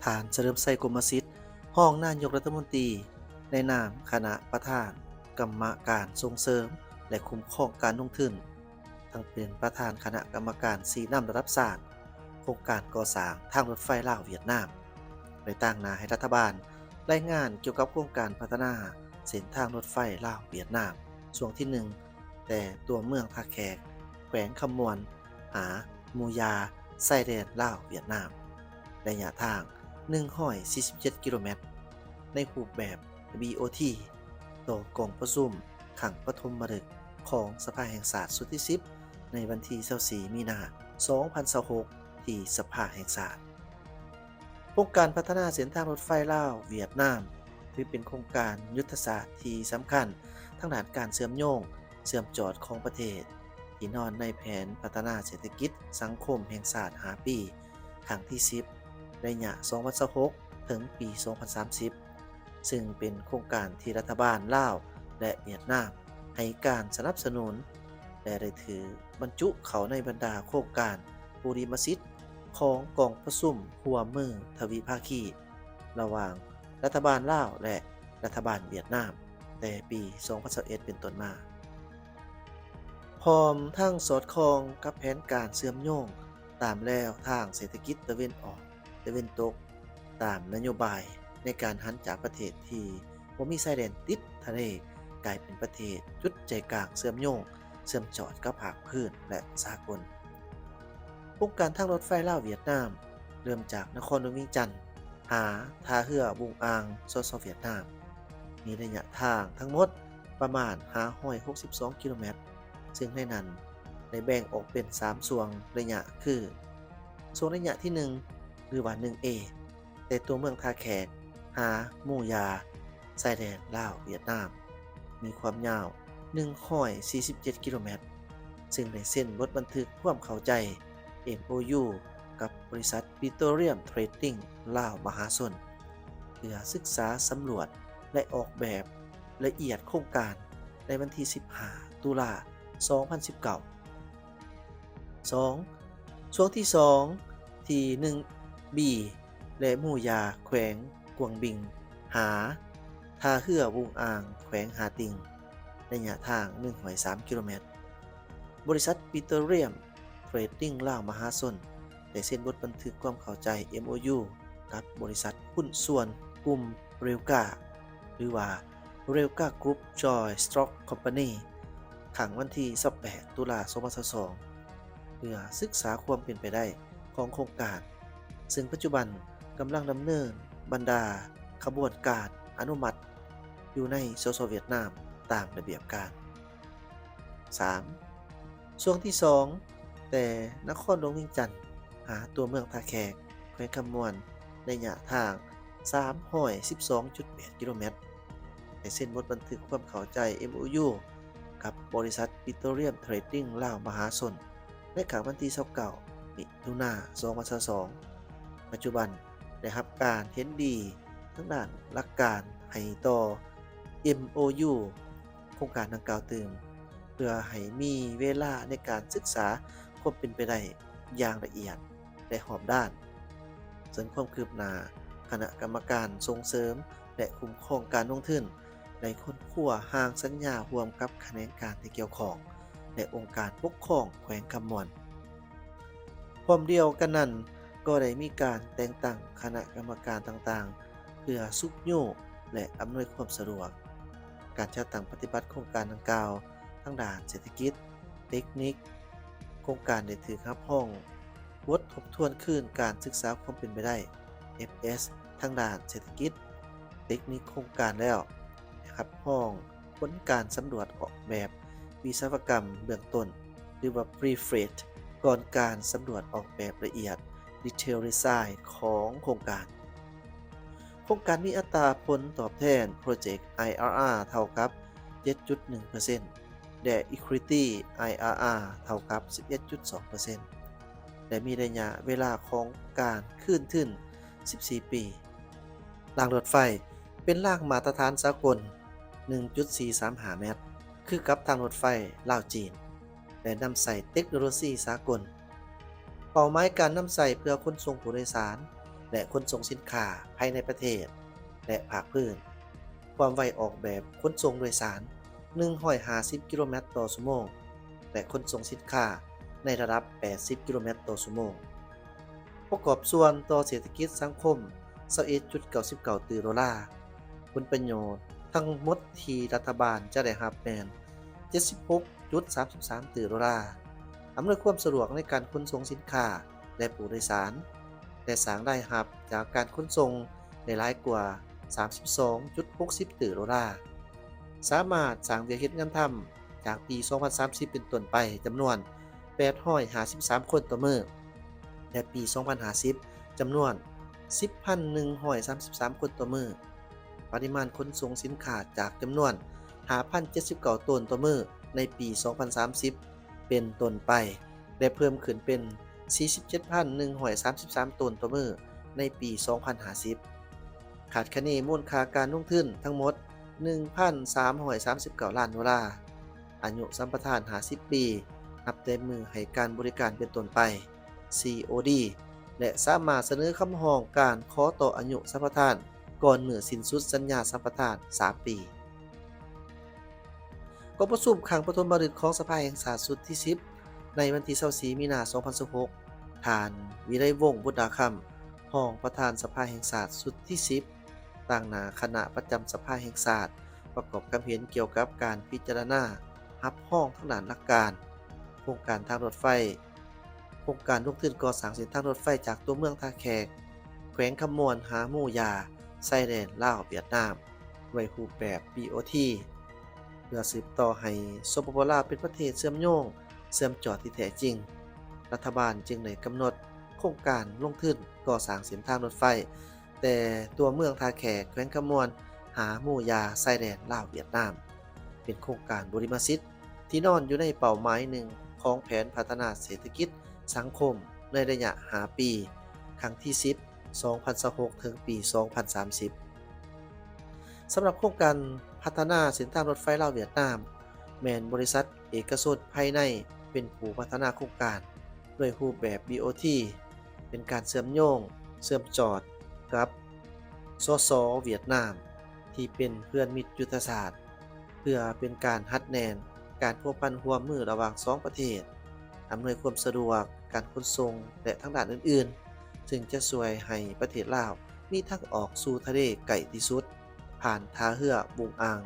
ທ່ານ ສະເຫຼີມໄຊ ກົມມະສິດ ຮອງນາຍົກລັດຖະມົນຕີ ໃນນາມຄະນະປະທານກຳມະການສົ່ງເສີມ ແລະ ຄຸ້ມຄອງການລົງທຶນ, ທັງເປັນປະທານຄະນະກຳມະການຊີ້ນຳລະດັບຊາດ ໂຄງການກໍ່ສ້າງທາງລົດໄຟລາວ-ຫວຽດນາມ, ໄດ້ຕາງໜ້າໃຫ້ລັດຖະບານລາຍງານກ່ຽວກັບໂຄງການພັດທະນາເສັ້ນທາງລົດໄຟລາວ-ຫວຽດນາມ ຊ່ວງທີໜຶ່ງ ແຕ່ຕົວເມືອງທ່າແຂກ ແຂວງຄຳມ່ວນ ຫາ ໝູຢາ ຊາຍແດນລາວ-ຫວຽດນາມ ໄລຍະທາງໜຶ່ງຮ້ອຍສີ່ສິບເຈັດກິໂລແມັດ ໃນຮູບແບບ ບີໂອທີ ຕໍ່ກອງປະຊຸມຄັ້ງປະຖົມມະລຶກຂອງສະພາແຫ່ງຊາດຊຸດທີສິບ ໃນວັນທີຊາວສີ່ ມີນາ ສອງພັນຊາວຫົກ ທີ່ສະພາແຫ່ງຊາດ. ໂຄງການພັດທະນາເສັ້ນທາງລົດໄຟລາວ-ຫວຽດນາມ ຖືເປັນໂຄງການຍຸດທະສາດທີ່ສຳຄັນທາງດ້ານການເຊື່ອມໂຍງ, ເຊື່ອມຈອດຂອງປະເທດ ທີ່ນອນໃນແຜນພັດທະນາເສດຖະກິດສັງຄົມແຫ່ງຊາດຫ້າປີ ຄັ້ງທີສິບ ໄລຍະສອງພັນຊາວຫົກ ເຖິງປີສອງພັນສາມສິບ ຊຶ່ງເປັນໂຄງການທີ່ລັດຖະບານລາວ ແລະ ຫວຽດນາມ ໃຫ້ການສະໜັບສະໜູນ ແລະ ໄດ້ຖືກບັນຈຸເຂົ້າໃນບັນດາໂຄງການບູລິມະສິດຂອງກອງປະຊຸມຮ່ວມມືທະວິພາຄີ ລະຫວ່າງລັດຖະບານລາວ ແລະ ລັດຖະບານຫວຽດນາມ ແຕ່ປີສອງພັນຊາວເອັດ ເປັນຕົ້ນມາ, ພ້ອມທັງສອດຄ່ອງກັບແຜນການເຊື່ອມໂຍງຕາມແລວທາງເສດຖະກິດຕາເວັນອອກ ຕາເວັນຕົກ ຕາມນະໂຍບາຍໃນການຫັນຈາກປະເທດທີ່ບໍ່ມີຊາຍແດນຕິດທະເລ ກາຍເປັນປະເທດຈຸດໃຈກາງເຊື່ອມໂຍງ, ເຊື່ອມຈອດກັບພາກພື້ນ ແລະ ສາກົນ. ໂຄງການທາງລົດໄຟລາວ-ຫວຽດນາມ ເລີ່ມຈາກນະຄອນຫຼວງວຽງຈັນ ຫາທ່າເຮືອວຸງອາງ ສສ ຫວຽດນາມ ມີໄລຍະທາງທັງໝົດປະມານຫ້າຮ້ອຍຫົກສິບສອງກິໂລແມັດ, ຊຶ່ງໃນນັ້ນໄດ້ແບ່ງອອກເປັນສາມຊ່ວງໄລຍະຄື ຊ່ວງໄລຍະທີໜຶ່ງ ຫຼືວ່າ ໜຶ່ງເອ ແຕ່ຕົວເມືອງທ່າແຂກ ຫາ ໝູຢາ ຊາຍແດນລາວ-ຫວຽດນາມ ມີຄວາມຍາວໜຶ່ງຮ້ອຍສີ່ສິບເຈັດກິໂລແມັດ, ຊຶ່ງໄດ້ເຊັນບົດບັນທຶກຄວາມເຂົ້າໃຈ ເອັມໂອຢູ ກັບບໍລິສັດ Petroleum Trading ລາວມະຫາຊົນ ເພື່ອສຶກສາສຳຫຼວດ ແລະ ອອກແບບລະອຽດໂຄງການໃນວັນທີສິບຫ້າ ຕຸລາ ສອງພັນສິບເກົ້າ. ສອງ ຊ່ວງທີສອງ ທີໜຶ່ງບີ ແລະ ໝູຢາ ແຂວງກວາງບິງ ຫາ ທ່າເຮືອວຸງອາງ ແຂວງຫາຕິ່ງ ໄລຍະທາງໜຶ່ງຮ້ອຍສາມກິໂລແມັດ. ບໍລິສັດ Petroleum Trading ລາວມະຫາຊົນ ໄດ້ເຊັນບົດບັນທຶກຄວາມເຂົ້າໃຈ ເອັມໂອຢູ ກັບບໍລິສັດຫຸ້ນສ່ວນກຸ່ມ Relca ຫຼືວ່າ Relca Group Joint Stock Company ຄັ້ງວັນທີຊາວແປດ ຕຸລາ ສອງພັນຊາວສອງ ເພື່ອສຶກສາຄວາມເປັນໄປໄດ້ຂອງໂຄງການ, ຊຶ່ງປັດຈຸບັນກຳລັງດຳເນີນບັນດາຂະບວນການອະນຸມັດຢູ່ໃນ ສສ ຫວຽດນາມ ຕາມລະບຽບການ. ສາມ ຊ່ວງທີສອງ ແຕ່ນະຄອນຫຼວງວຽງຈັນ ຫາຕົວເມືອງທ່າແຂກ ແຂວງຄຳມ່ວນ ໄລຍະທາງສາມຮ້ອຍສິບສອງຈຸດແປດກິໂລແມັດ ໄດ້ເຊັນບົດບັນທຶກຄວາມເຂົ້າໃຈ ເອັມໂອຢູ ກັບບໍລິສັດ Petroleum Trading ລາວມະຫາຊົນ ໃນຄັ້ງວັນທີຊາວເກົ້າ ມິຖຸນາ ສອງພັນຊາວສອງ. ປັດຈຸບັນໄດ້ຮັບການເຫັນດີທາງດ້ານຫຼັກການໃຫ້ຕໍ່ ເອັມໂອຢູ ໂຄງການດັ່ງກ່າວຕື່ມ ເພື່ອໃຫ້ມີເວລາໃນການສຶກສາຄວາມເປັນໄປໄດ້ຢ່າງລະອຽດ ແລະ ຮອບດ້ານ. ເຊິ່ງຄວາມຄືບໜ້າຄະນະກຳມະການສົ່ງເສີມ ແລະ ຄຸ້ມຄອງການລົງທຶນ ໄດ້ຄົ້ນຄວ້າຮ່າງສັນຍາຮ່ວມກັບຂະແໜງການທີ່ກ່ຽວຂ້ອງ ແລະ ອົງການປົກຄອງແຂວງຄຳມ່ວນ. ພ້ອມດຽວກັນນັ້ນ ກໍໄດ້ມີການແຕ່ງຕັ້ງຄະນະກຳມະການຕ່າງໆ ເພື່ອຊຸກຍູ້ ແລະ ອຳນວຍຄວາມສະດວກ. ການຈັດຕັ້ງປະຕິບັດໂຄງການດັ່ງກ່າວ ທາງດ້ານເສດຖະກິດ, ເຕັກນິກ, ໂຄງການໄດ້ຖືກຮັບຮອງບົດທົບທວນຄືນການສຶກສາຄວາມເປັນໄປໄດ້ ເອັຟເອສ ທາງດ້ານເສດຖະກິດ, ເຕັກນິກໂຄງການແລ້ວ, ໄດ້ຮັບຮອງຜົນການສຳຫຼວດອອກແບບວິສະວະກຳເບື້ອງຕົ້ນ ຫຼືວ່າ Pre-FET ກ່ອນການສຳຫຼວດອອກແບບລະອຽດ Detail Design ຂອງໂຄງການ. ໂຄງການມີອັດຕາຜົນຕອບແທນ Project ໄອອາອາ ເທົ່າກັບ ເຈັດຈຸດໜຶ່ງເປີເຊັນ ແລະ Equity ໄອອາອາ ເທົ່າກັບ ສິບເອັດຈຸດສອງເປີເຊັນ ແລະ ມີໄລຍະເວລາຂອງການຄືນທຶນ ສິບສີ່ປີ. ລາງລົດໄຟເປັນລາງມາດຕະຖານສາກົນ ໜຶ່ງຈຸດສີ່ສາມຫ້າແມັດ ຄືກັບທາງລົດໄຟລາວ-ຈີນ ແລະ ນຳໃຊ້ເຕັກໂນໂລຊີສາກົນ. ເປົ້າໝາຍການນຳໃຊ້ເພື່ອຂົນສົ່ງຜູ້ໂດຍສານ ແລະ ຂົນສົ່ງສິນຄ້າພາຍໃນປະເທດ ແລະ ພາກພື້ນ, ຄວາມໄວອອກແບບຂົນສົ່ງໂດຍສານ ໜຶ່ງຮ້ອຍຫ້າສິບກິໂລແມັດຕໍ່ຊົ່ວໂມງ ແລະ ຂົນສົ່ງສິນຄ້າໃນລະດັບ ແປດສິບກິໂລແມັດຕໍ່ຊົ່ວໂມງ. ປະກອບສ່ວນຕໍ່ເສດຖະກິດສັງຄົມ ຊາວເອັດຈຸດເກົ້າສິບເກົ້າຕື້ໂດລາ. ຜົນປະໂຫຍດທັງໝົດທີ່ລັດຖະບານຈະໄດ້ຮັບແມ່ນ ເຈັດສິບຫົກຈຸດສາມສິບສາມຕື້ໂດລາ, ອຳນວຍຄວາມສະດວກໃນການຂົນສົ່ງສິນຄ້າ ແລະ ຜູ້ໂດຍສານ ແລະ ສ້າງລາຍຮັບຈາກການຂົນສົ່ງໄດ້ຫຼາຍກວ່າ ສາມສິບສອງຈຸດຫົກສິບຕື້ໂດລາ, ສາມາດສ້າງວຽກເຮັດງານທຳຈາກປີສອງພັນສາມສິບເປັນຕົ້ນໄປຈຳນວນ ແປດຮ້ອຍຫ້າສິບສາມຄົນຕໍ່ມື້ ແລະ ປີສອງພັນຫ້າສິບ ຈຳນວນ ສິບພັນໜຶ່ງຮ້ອຍສາມສິບສາມຄົນຕໍ່ມື້. ປະລິມານຂົນສົ່ງສິນຄ້າຈາກຈຳນວນ ຫ້າພັນເຈັດສິບເກົ້າໂຕນຕໍ່ມື້ໃນປີສອງພັນສາມສິບເປັນຕົ້ນໄປ ໄດ້ເພີ່ມຂຶ້ນເປັນ ສີ່ສິບເຈັດພັນໜຶ່ງຮ້ອຍສາມສິບສາມໂຕນຕໍ່ມື້ໃນປີສອງພັນຫ້າສິບ. ຄາດຄະເນມູນຄ່າການລົງທຶນທັງໝົດ ໜຶ່ງພັນສາມຮ້ອຍສາມສິບເກົ້າລ້ານໂດລາ. ອາຍຸສຳປະທານ ຫ້າສິບປີ ນັບແຕ່ມື້ໃຫ້ການບໍລິການເປັນຕົ້ນໄປ ຊີໂອດີ ແລະ ສາມາດສະເໜີຄຳຮ້ອງການຂໍຕໍ່ອາຍຸສຳປະທານ ກ່ອນມື້ສິ້ນສຸດສັນຍາສຳປະທານສາມປີ. ກອງປະຊຸມຄັ້ງປະຖົມມະລຶກຂອງສະພາແຫ່ງຊາດຊຸດທີສິບ ໃນວັນທີຊາວສີ່ມີນາ ສອງພັນຊາວຫົກ, ທ່ານ ວິໄລວົງ ບຸດດາຄຳ ຮອງປະທານສະພາແຫ່ງຊາດຊຸດທີສິບ ຕາງໜ້າຄະນະປະຈຳສະພາແຫ່ງຊາດ ປະກອບຄຳເຫັນກ່ຽວກັບການພິຈາລະນາຮັບຮອງທາງດ້ານຫຼັກການ ໂຄງການທາງລົດໄຟ, ໂຄງການລົງທຶນກໍ່ສ້າງເສັ້ນທາງລົດໄຟຈາກຕົວເມືອງທ່າແຂກ ແຂວງຄຳມ່ວນ ຫາໝູຢາ ຊາຍແດນລາວ-ຫວຽດນາມ ດ້ວຍຮູບແບບ ບີໂອທີ ເພື່ອສືບຕໍ່ໃຫ້ ສປປ ລາວ ເປັນປະເທດເຊື່ອມໂຍງ, ເຊື່ອມຈອດທີ່ແທ້ຈິງ. ລັດຖະບານຈຶ່ງໄດ້ກຳນົດໂຄງການລົງທຶນກໍ່ສ້າງເສັ້ນທາງລົດໄຟ ແຕ່ຕົວເມືອງທ່າແຂກ ແຂວງຄຳມ່ວນ ຫາໝູຢາ ຊາຍແດນລາວ-ຫວຽດນາມ ເປັນໂຄງການບຸລິມະສິດທີ່ນອນຢູ່ໃນເປົ້າໝາຍໜຶ່ງຂອງແຜນພັດທະນາເສດຖະກິດສັງຄົມໃນໄລຍະຫ້າປີ ຄັ້ງທີສິບ ສອງພັນຊາວຫົກ ເຖິງປີສອງພັນສາມສິບ. ສຳລັບໂຄງການພັດທະນາເສັ້ນທາງລົດໄຟລາວ-ຫວຽດນາມ ແມ່ນບໍລິສັດເອກະຊົນພາຍໃນເປັນຜູ້ພັດທະນາໂຄງການ ດ້ວຍຮູບແບບ ບີໂອທີ ເປັນການເຊື່ອມໂຍງ, ເຊື່ອມຈອດກັບ ສສ ຫວຽດນາມ ທີ່ເປັນເພື່ອນມິດຍຸດທະສາດ ເພື່ອເປັນການຮັດແໜ້ນການພົວພັນຮ່ວມມືລະຫວ່າງສອງປະເທດ, ອຳນວຍຄວາມສະດວກການຂົນສົ່ງ ແລະ ທາງດ້ານອື່ນໆ, ຊຶ່ງຈະຊ່ວຍໃຫ້ປະເທດລາວມີທາງອອກສູ່ທະເລໃກ້ທີ່ສຸດ ຜ່ານທ່າເຮືອບຸງອ່າງ,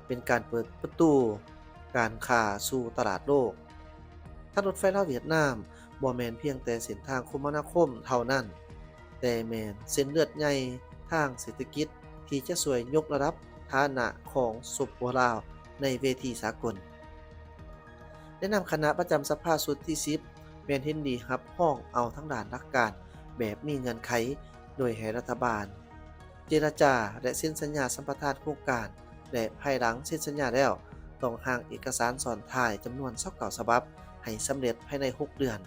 ເປັນການເປີດປະຕູການຄ້າສູ່ຕະຫຼາດໂລກ. ທາງລົດໄຟລາວຫວຽດນາມບໍ່ແມ່ນພຽງແຕ່ເສັ້ນທາງຄົມມະນາຄົມເທົ່ານັ້ນ, ແຕ່ແມ່ນເສັ້ນເລືອດໃຫຍ່ທາງເສດຖະກິດທີ່ຈະຊ່ວຍຍົກລະດັບຖານະຂອງ ສປປ ລາວ ໃນເວທີສາກົນ. ແນະນຳຄະນະປະຈຳສະພາຊຸດທີສິບ ແມ່ນເຫັນດີຮັບຮອງເອົາທາງດ້ານຫຼັກການແບບມີເງື່ອນໄຂ, ໂດຍໃຫ້ລັດຖະບານ ເຈລະຈາ ແລະ ເຊັນສັນຍາສຳປະທານໂຄງການ ແລະ ພາຍຫຼັງເຊັນສັນຍາແລ້ວ ຕ້ອງຮ່າງເອກະສານຊ້ອນທ້າຍຈຳນວນຊາວເກົ້າສະບັບໃຫ້ສຳເລັດພາຍໃນຫົກເດືອນ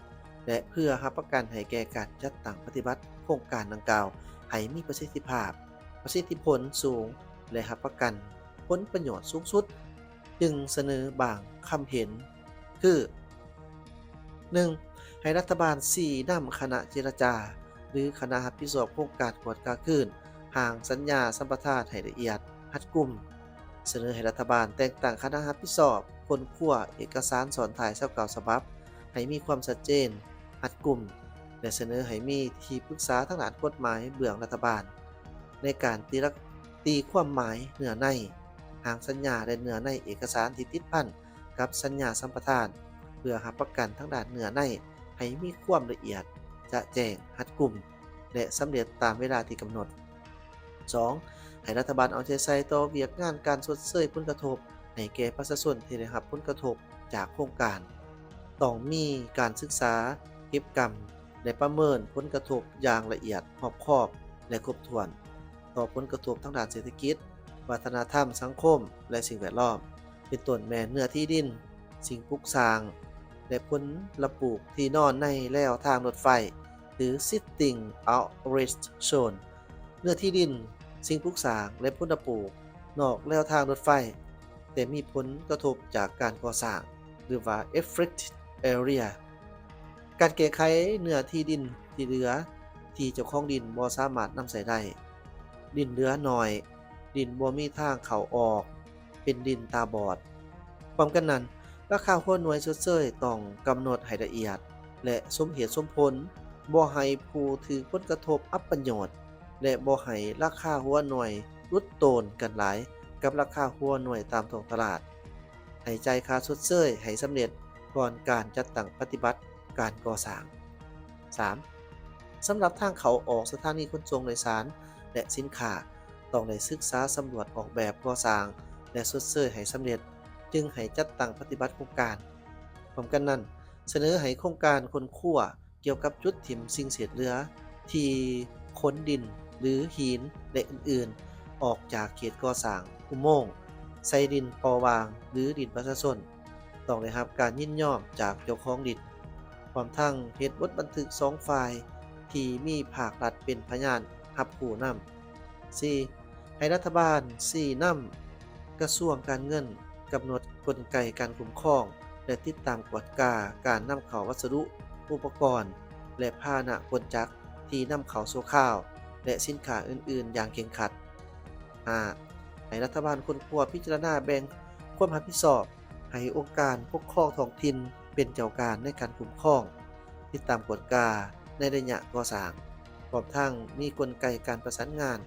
ແລະ ເພື່ອຮັບປະກັນໃຫ້ແກ່ການຈັດຕັ້ງປະຕິບັດໂຄງການດັ່ງກ່າວໃຫ້ມີປະສິດທິພາບ, ປະສິດທິຜົນສູງ ແລະ ຮັບປະກັນຜົນປະໂຫຍດສູງສຸດ, ຈຶ່ງສະເໜີບາງຄຳເຫັນ ຄື ໜຶ່ງ ໃຫ້ລັດຖະບານຊີ້ນຳຄະນະເຈລະຈາ ຫຼື ຄະນະຮັບຜິດຊອບໂຄງການກວດກາຄືນຮ່າງສັນຍາສຳປະທານໃຫ້ລະອຽດຮັດກຸມ. ສະເໜີໃຫ້ລັດຖະບານແຕ່ງຕັ້ງຄະນະຮັບຜິດຊອບຄົ້ນຄວ້າເອກະສານຊ້ອນທ້າຍຊາວເກົ້າສະບັບ ໃຫ້ມີຄວາມຊັດເຈນ, ຮັດກຸມ ແລະ ສະເໜີໃຫ້ມີທີ່ປຶກສາທາງດ້ານກົດໝາຍເບື້ອງລັດຖະບານ ໃນການຕີລະ ຕີຄວາມໝາຍເນື້ອໃນຮ່າງສັນຍາ ແລະ ເນື້ອໃນເອກະສານທີ່ຕິດພັນ ກັບສັນຍາສຳປະທານ ເພື່ອຮັບປະກັນທາງດ້ານເນື້ອໃນໃຫ້ມີຄວາມລະອຽດ, ຈະແຈ້ງ, ຮັດກຸມ ແລະ ສຳເລັດຕາມເວລາທີ່ກຳນົດ. ສອງ ໃຫ້ລັດຖະບານເອົາໃຈໃສ່ຕໍ່ວຽກງານການຊົດເຊີຍຜົນກະທົບໃຫ້ແກ່ປະຊາຊົນທີ່ໄດ້ຮັບຜົນກະທົບຈາກໂຄງການ. ຕ້ອງມີການສຶກສາ, ເກັບກຳ ແລະ ປະເມີນຜົນກະທົບຢ່າງລະອຽດ, ຮອບຄອບ ແລະ ຄົບຖ້ວນ ຕໍ່ຜົນກະທົບທາງດ້ານເສດຖະກິດ, ວັດທະນະທຳ, ສັງຄົມ ແລະ ສິ່ງແວດລ້ອມ. ເປັນຕົ້ນແມ່ນເນື້ອທີ່ດິນ, ສິ່ງປຸກສ້າງ ແລະ ຜົນລະປູກທີ່ນອນໃນແລວທາງລົດໄຟ ຫຼື Sitting Outlet Zone. ເນື້ອທີ່ດິນ, ສິ່ງປຸກສ້າງ ແລະ ຜົນລະປູກນອກແລວທາງລົດໄຟ ແຕ່ມີຜົນກະທົບຈາກການກໍ່ສ້າງ ຫຼືວ່າ Affected Area. ການແກ້ໄຂເນື້ອທີ່ດິນທີ່ເຫຼືອ ທີ່ເຈົ້າຂອງດິນບໍ່ສາມາດນຳໃຊ້ໄດ້, ດິນເຫຼືອໜ້ອຍ, ດິນບໍ່ມີທາງເຂົ້າອອກ, ເປັນດິນຕາບອດ. ພ້ອມກັນນັ້ນ, ລາຄາຫົວໜ່ວຍຊົດເຊີຍຕ້ອງກຳນົດໃຫ້ລະອຽດ ແລະ ສົມເຫດສົມຜົນ, ບໍ່ໃຫ້ຜູ້ຖືກຜົນກະທົບອັບປະໂຫຍດ ແລະ ບໍ່ໃຫ້ລາຄາຫົວໜ່ວຍຫຼຸດໂຕນກັນຫຼາຍກັບລາຄາຫົວໜ່ວຍຕາມທ້ອງຕະຫຼາດ. ໃຫ້ຈ່າຍຄ່າຊົດເຊີຍໃຫ້ສຳເລັດກ່ອນການຈັດຕັ້ງປະຕິບັດການກໍ່ສ້າງ. ສາມ ສຳລັບທາງເຂົ້າອອກສະຖານີຂົນສົ່ງໂດຍສານ ແລະ ສິນຄ້າ, ຕ້ອງໄດ້ສຶກສາສຳຫຼວດອອກແບບກໍ່ສ້າງ ແລະ ຊົດເຊີຍໃຫ້ສຳເລັດ, ຈຶ່ງໃຫ້ຈັດຕັ້ງປະຕິບັດໂຄງການ. ພ້ອມກັນນັ້ນ, ສະເໜີໃຫ້ໂຄງການຄົ້ນຄວ້າ ກ່ຽວກັບຈຸດຖິ້ມສິ່ງເສດເຫຼືອທີ່ຂົນດິນ ຫຼື ຫີນ ແລະ ອື່ນໆ ອອກຈາກເຂດກໍ່ສ້າງອຸໂມງ, ໃສ່ດິນເປົ່າຫວ່າງ ຫຼື ດິນປະຊາຊົນ, ຕ້ອງໄດ້ຮັບການຍິນຍອມຈາກເຈົ້າຂອງດິນ, ພ້ອມທັງເຮັດບົດບັນທຶກສອງຝ່າຍທີ່ມີພາກລັດເປັນພະຍານຮັບຮູ້ນຳ. ສີ່ ໃຫ້ລັດຖະບານຊີ້ນຳກະຊວງການເງິນກຳນົດກົນໄກການຄຸ້ມຄອງ ແລະ ຕິດຕາມກວດກາການນຳເຂົ້າວັດສະດຸ, ອຸປະກອນ ແລະ ພາຫະນະກົນຈັກທີ່ນຳເຂົ້າຊົ່ວຄາວ ແລະ ສິນຄ້າອື່ນໆຢ່າງເຄັ່ງຄັດ. ຫ້າ ໃຫ້ລັດຖະບານຄົ້ນຄວ້າພິຈາລະນາແບ່ງຄວາມຮັບຜິດຊອບໃຫ້ອົງການປົກຄອງທ້ອງຖິ່ນເປັນເຈົ້າການໃນການຄຸ້ມຄອງ, ຕິດຕາມກວດກາໃນໄລຍະກໍ່ສ້າງ, ພ້ອມທັງມີກົນໄກການປະສານງານ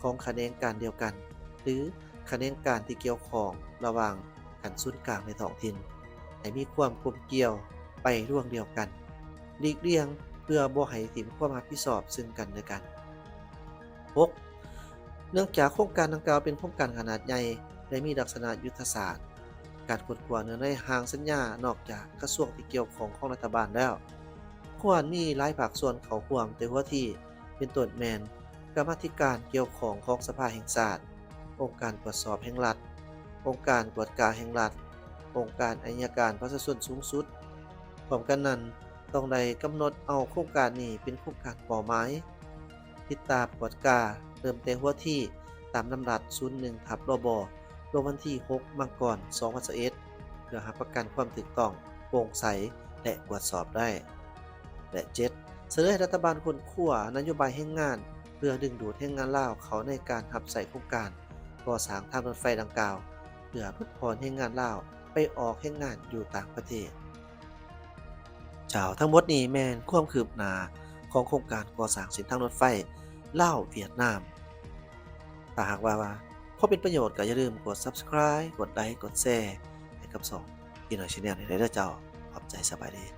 ຂອງຂະແໜງການດຽວກັນ ຫຼື ຂະແໜງການທີ່ກ່ຽວຂ້ອງລະຫວ່າງຂັ້ນສູນກາງ ແລະ ທ້ອງຖິ່ນ ໃຫ້ມີຄວາມກົມກ່ຽວໄປລວງດຽວກັນ, ຫຼີກລ່ຽງເພື່ອບໍ່ໃຫ້ຖິ້ມຄວາມຮັບຜິດຊອບເຊິ່ງກັນແລະກັນ. ຫົກ ເນື່ອງຈາກໂຄງການດັ່ງກ່າວເປັນໂຄງການຂະໜາດໃຫຍ່ ແລະ ມີລັກສະນະຍຸດທະສາດ, ການຄົ້ນຄວ້າເນື້ອໃນຮ່າງສັນຍານອກຈາກກະຊວງທີ່ກ່ຽວຂ້ອງຂອງລັດຖະບານແລ້ວ, ຄວນມີຫຼາຍພາກສ່ວນເຂົ້າຮ່ວມແຕ່ຫົວທີ, ເປັນຕົ້ນແມ່ນກຳມາທິການກ່ຽວຂ້ອງຂອງສະພາແຫ່ງຊາດ, ອົງການກວດສອບແຫ່ງລັດ, ອົງການກວດກາແຫ່ງລັດ, ອົງການໄອຍະການປະຊາຊົນສູງສຸດ. ພ້ອມກັນນັ້ນ, ຕ້ອງໄດ້ກຳນົດເອົາໂຄງການນີ້ເປັນໂຄງການເປົ້າໝາຍ, ຕິດຕາມກວດກາເລີ່ມແຕ່ຫົວທີຕາມລຳດັບ ສູນໜຶ່ງທັບ ລບ ລົງວັນທີ ຫົກ ມັງກອນ ສອງພັນຊາວເອັດ ເພື່ອຮັບປະກັນຄວາມຖືກຕ້ອງ, ໂປ່ງໃສ ແລະ ກວດສອບໄດ້. ແລະ ເຈັດ ສະເໜີໃຫ້ລັດຖະບານຄົ້ນຄວ້ານະໂຍບາຍແຮງງານ ເພື່ອດຶງດູດແຮງງານລາວເຂົ້າໃນການຮັບໃຊ້ໂຄງການກໍ່ສ້າງທາງລົດໄຟດັ່ງກ່າວ ເພື່ອຫຼຸດຜ່ອນແຮງງານລາວໄປອອກແຮງງານຢູ່ຕ່າງປະເທດ. ເຈົ້າ, ທັງໝົດນີ້ແມ່ນຄວາມຄືບໜ້າຂອງໂຄງການກໍ່ສ້າງເສັ້ນທາງລົດໄຟລາວຫວຽດນາມ. ຖ້າຫາກວ່າ ວ່າພໍເປັນປະໂຫຍດ ກໍຢ່າລືມກົດ Subscribe ກົດໄລ ກົດແຊ ໃຫ້ກັບຊ່ອງ Inner Channel ນີ້ໄດ້ເດີເຈົ້າ. ຂອບໃຈ, ສະບາຍດີ.